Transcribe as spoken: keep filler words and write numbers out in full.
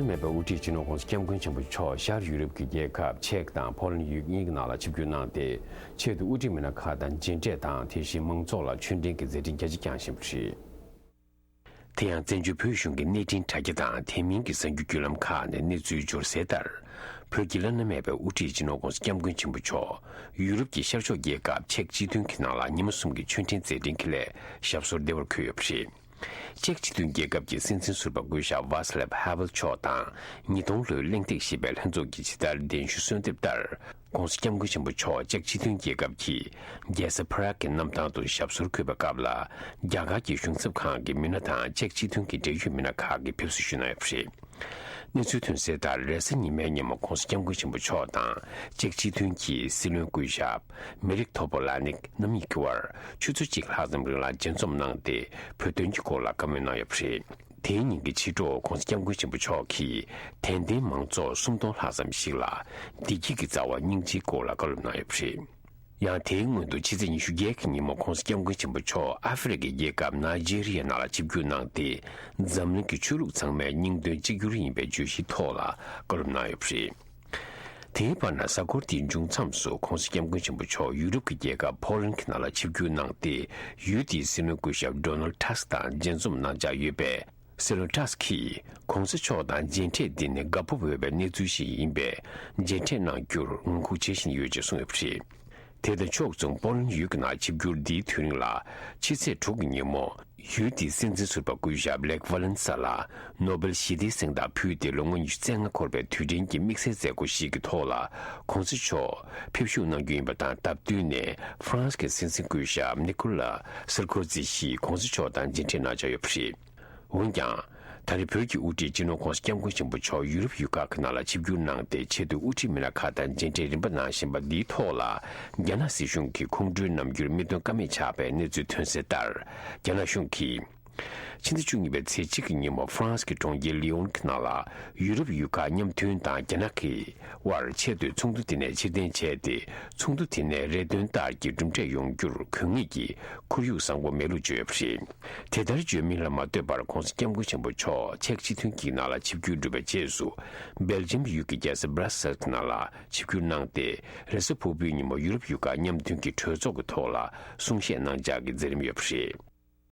མེད་པའི་དབུ་ཁྲིད་སྤྱི་ནོར་༸གོང་ས་༸སྐྱབས་མགོན་ཆེན་པོ་མཆོག་ཤར་ཡུ་རོབ་ཀྱི་རྒྱལ་ཁབ་ཅེཀ་དང་ཕོ་ལན་ཡུལ་གཉིས་ཀྱི་ནང་ལ་ཆིབས་བསྒྱུར་གནང་སྟེ། ཆེད་དུ་དབུ་ཁྲིད་མི་སྣ་ཁག་དང་མཇལ་འཕྲད་དང་། དེ་བཞིན་མང་ཚོགས་ལ་ཆོས་འབྲེལ་གྱི་མཛད་འཕྲིན་རྒྱ་ཆེ་བསྐྱངས་བཞིན་པ་རེད། དེ་ཡང་བཙན་བྱོལ་བོད་གཞུང་གི་གནས་འཕྲིན་དྲ་རྒྱ་དང་དེ་མིན་གྱི་གསར་འགྱུར་བརྒྱུད་ལམ་ཁག་ནས་གནས་ཚུལ་འབྱོར་གསལ་ལྟར། བོད་ཀྱི་བླ་ན་མེད་པའི་དབུ་ཁྲིད་སྤྱི་ནོར་༸གོང་ས་༸སྐྱབས་མགོན་ཆེན་པོ་མཆོག་ཡུ་རོབ་ཀྱི་ཤར་ཕྱོགས་རྒྱལ་ཁབ་ཅེཀ་སྤྱི་མཐུན་གྱི་ནང་ལ་ཉི་མ་གསུམ་གྱི་ཆོས་འབྲེལ་མཛད་འཕྲིན་གྱི་སླད་ཞབས་སོར་བདེ་བར་འཁོད་ཡོད་པ་རེད། ཅེཀ་སྤྱི་མཐུན་རྒྱལ་ཁབ་ཀྱི་སྲིད་འཛིན་ཟུར་པ་སྐུ་ཞབས་ཝཱ་སི་ལེབ་ཧ་ཝེལ་མཆོག་དང་ཉིས་སྟོང་ལོའི་གླེང་སྟེགས་ཞེས་པའི་ལྷན་ཚོགས་ཀྱི་ཇི་ལྟར་གདན་ཞུ་གསོལ་འདེབས་ལྟར། ༸གོང་ས་༸སྐྱབས་མགོན་ཆེན་པོ་མཆོག་ཅེཀ་སྤྱི་མཐུན་རྒྱལ་ཁབ་ཀྱི་རྒྱལ་ས་པ་རག་གི་གནམ་ཐང་དུ་ཞབས་སོར་འཁོད་པའི་སྐབས་ལ། རྒྱ་གར་གྱི་གཞུང་ཚབ་ཁང་གི་མི་སྣ་དང་ཅེཀ་སྤྱི་མཐུན་གྱི་འབྲེལ་ཡོད་མི་སྣ་ཁག་གིས་ཕེབས་བསུ་ཞུས་གནང་ཡོད་པ་རེད། གནས་ཚུལ་ཐོན་གསལ་ལྟར། རེས་གཟའ་ཉི་མའི་ཉིན་མོ་༸གོང་ས་༸སྐྱབས་མགོན་ཆེན་པོ་མཆོག་དང་ཅེཀ་སྤྱི་མཐུན་གྱི་སྲིད་བློན་སྐུ་ཞབས་མེ་རིག་ཐོ་པོ་ལ་ནིག་རྣམ་གཉིས་ཀྱི་དབར་ཆུ་ཚོད་གཅིག་ལྷག་ཙམ་རིང་ལ་མཇལ་འཛོམས་གནང་སྟེ། བོད་དོན་གྱི་སྐོར་ལ་བཀའ་མོལ་གནང་ཡོད་པ་རེད། དེའི་ཉིན་གྱི་ཕྱི་དྲོ་༸གོང་ས་༸སྐྱབས་མགོན་ཆེན་པོ་མཆོག་གིས་དད་ལྡན་མང་ཚོགས་སུམ་སྟོང་ལྷག་ཙམ་ཞིག་ལ་བདེ་སྐྱིད་ཀྱི་རྩ་བ་སྙིང་རྗེའི་སྐོར་ལ་བཀའ་སློབ་གནང་ཡོད་པ་རེད། ཡང་དེའི་སྔོན་དུ་ཕྱི་ཚེས་ཉི་ཤུ་བརྒྱད་ཀྱི་ཉིན་མོ་༸གོང་ས་༸སྐྱབས་མགོན་ཆེན་པོ་མཆོག་ཨ་ཧྥེ་རི་ཁའི་རྒྱལ་ཁབ་ནཱི་ཇེ་རི་ཡ་ནང་ལ་ཆིབས་བསྒྱུར་གནང་སྟེ། འཛམ་གླིང་གི་ཆོས་ལུགས་ཚང་མའི་སྙིང་དོན་གཅིག་གྱུར་ཡིན་པའི་བརྗོད་གཞིའི་ཐོག་ལ་བཀའ་སློབ་གནང་ཡོད་པ་རེད། དེའི་བར་ན་གཟའ་འཁོར་འདིའི་མཇུག་མཚམས་སུ་༸གོང་ས་༸སྐྱབས་མགོན་ཆེན་པོ་མཆོག་ཡུ་རོབ་ཀྱི་རྒྱལ་ཁབ་ཕོ་ལན་གྱི་ནང་ལ་ཆིབས་བསྒྱུར་གནང་སྟེ། ཡུལ་དེའི་སྲིད་བློན་སྐུ་ཞབས་ཌོ་ནལ་ཊ་སི་དང་མཇལ་འཛོམས་གནང་འཆར་ཡོད་པས། སྲིད་བློན་ཊ་སི་ཀྱིས་༸གོང་ས་མཆོག་དང་མཇལ་འཕྲད་འདི་ནི་དགའ་སྤོབས་འོས་པའི་གནས་ཚུལ་ཞིག་ཡིན་པས། མཇལ་འཕྲད་གནང་རྒྱུར་ངང་སྒུག་བྱེད་བཞིན་ཡོད་ཅེས་གསུངས་ཡོད་པ་རེད། དེ་དང་ཕྱོགས་མཚུངས་པོ་ལན་ཡུལ་གྱི་ནང་ཆིབས་བསྒྱུར་འདིའི་དུས་རིང་ལ། ཕྱི་ཚེས་དྲུག་གི་ཉིན་མོ། ཡུལ་དེའི་སྲིད་འཛིན་ཟུར་པ་སྐུ་ཞབས་ལེག་ཝ་ལན་ས་ལ་ནོ་བེལ་ཞི་བདེའི་གཟེངས་རྟགས་ཕུལ་ཏེ། ལོ་ངོ་ཉི་ཤུ་རྩ་ལྔ་འཁོར་བའི་དུས་དྲན་གྱི་དམིགས་བསལ་མཛད་སྒོ་ཞིག་གི་ཐོག་ལ། ༸གོང་ས་མཆོག་ཕེབས་བཞུགས་གནང་རྒྱུ་ཡིན་པ་དང་། སྟབས་བསྟུན་ནས་ཧྥ་རན་སི་གི་སྲིད་འཛིན་སྐུ་ཞབས་ནི་ཀོ་ལ་སར་ཀོ་ཛི་ཞིས་༸གོང་ས་མཆོག་དང་མཇལ་འཕྲད་གནང་འཆར་ཡོད་པ་རེད། འོན་ཀྱང་། ད་རེས་བོད་ཀྱི་དབུ་ཁྲིད་སྤྱི་ནོར་༸གོང་ས་༸སྐྱབས་མགོན་ཆེན་པོ་མཆོག་ཡུ་རོབ་ཡུལ་ཁག་གི་ནང་ལ་ཆིབས་བསྒྱུར་གནང་སྟེ། ཆེད་དུ་དབུ་ཁྲིད་མི་སྣ་ཁག་དང་མཇལ་འཕྲད་རིམ་པ་གནང་བཞིན་པ་འདིའི་ཐོག་ལ། རྒྱ་ནག་སྲིད་གཞུང་གི་ཁོང་ཁྲོའི་རྣམ་འགྱུར་མིག་སྟོན་ཀ་མེད་ཆགས་པའི་གནས་ཚུལ་ཐོན་གསལ་ལྟར། རྒྱ་ནག་གཞུང་གིས། ཕྱི་ཟླ་བཅུ་གཉིས་པའི་ཚེས་གཅིག་གི་ཉིན་མོ་ཧྥ་རན་སི་གི་གྲོང་ཁྱེར་ལི་ཡོན་གྱི་ནང་ལ། ཡུ་རོབ་ཡུལ་ཁག་མཉམ་མཐུན་དང་རྒྱ་ནག་གི་དབར་ཆེས་མཐོའི་ཚོགས་འདུ་དེ་ནས་ཕྱིར་འཐེན་བྱས་ཏེ། ཚོགས་འདུ་དེ་ནས་རེ་འདུན་ལྟར་གྱི་གྲུབ་འབྲས་ཡོང་རྒྱུར་དགོས་ངེས་ཀྱི་ཁོར་ཡུག་བཟང་པོ་མེད་ལུགས་བརྗོད་ཡོད་པ་རེད། དེ་ལྟར་བརྗོད་མིན་ལ་མ་ལྟོས་པར། ༸གོང་ས་༸སྐྱབས་མགོན་ཆེན་པོ་མཆོག་ཅེཀ་སྤྱི་མཐུན་གྱི་ནང་ལ་ཆིབས་བསྒྱུར་གྲུབ་པའི་རྗེས་སུ། སྦེལ་ཇམ་ཡུལ་གྱི་རྒྱལ་ས་སྦ་ར་སེལ་གྱི་ནང་ལ་ཆིབས་བསྒྱུར་གནང་སྟེ། རེས་གཟའ་ཕུར་བུའི་ཉིན་མོ་ཡུ་རོབ་ཡུལ་ཁག་མཉམ་མཐུན་གྱི་གྲོས་ཚོགས་ཀྱི་ཐོག་ལ་གསུང་བཤད་གནང་འཆར་གྱི་མཛད་རིམ་ཡོད་པ་རེད།